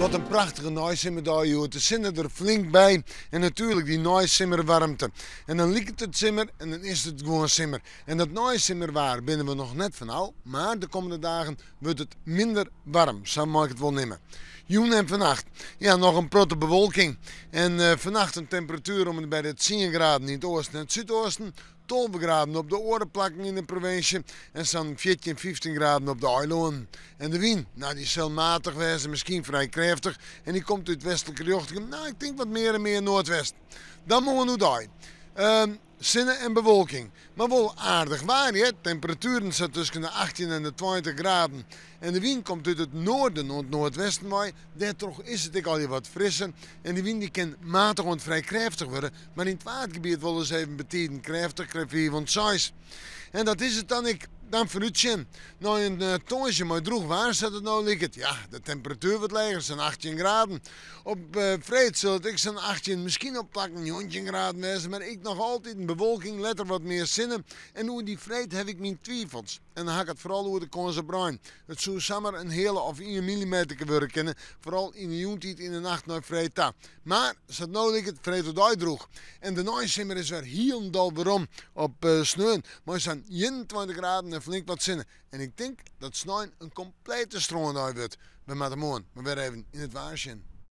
Wat in prachtige neisimmerdei hjoed. De sinne der flink by en natuerlik dy neisimmerwaarmte. En dan liket it simmer en dan is it gewoan simmer. En dat neisimmerwaar binne we noch net fan ôf, mar de kommende dagen wurdt it minder waarm, sa mei ik it wol neame. Jûn en fannacht, ja, noch in protte bewolking. En fannacht in temperatuer om en by de tsien graden yn it oasten en it súdoasten, 12 graden op de oare plakken yn de provinsje en sa'n 14, 15 graden op de eilânen. En de wyn, nou dy sil matich wêze, miskien frij krêftich en dy komt út westlike rjochtingen, nou ik tink wat mear en mear noardwest. Dan moarn oerdei. Sinne en bewolking, mar wol aardich waar hear. Temperatueren sa tusken de 18 en de 20 graden. En de wyn komt út it noarden oant noardwesten wei, dêrtroch is it ek allegear wat frisser. En dy wyn dy kin matich oant frij krêftich wurde, mar yn it Waadgebiet wolris even betiden krêftich, krêft 5 oant 6. En dat is it dan ek. Dan foarútsjen nei in tongersdei mei drûch waar sa't it no liket. Ja, de temperatuer wurdt leger, sa'n 18 graden. Op freed sil it ek sa'n 18, miskien op plakken 19 graden wêze, mar ek noch altyd bewolking, letter wat mear sinne. En oer dy freed haw ik myn twivels. En dan ha ik it foaral oer de kâns op rein. It soe samar in heale of ien millimeterke wurde kinne, foaral yn de jûntiid yn de nacht nei freed ta. Mar, sa't no liket, freed oerdei drûch. En de neisimmer is wer hielendal werom op sneon, mei sa'n 21 graden en flink wat sinne. En ik tink dat snein in komplete strândei wurdt. We moatte moarn mar wer even yn it waar sjen.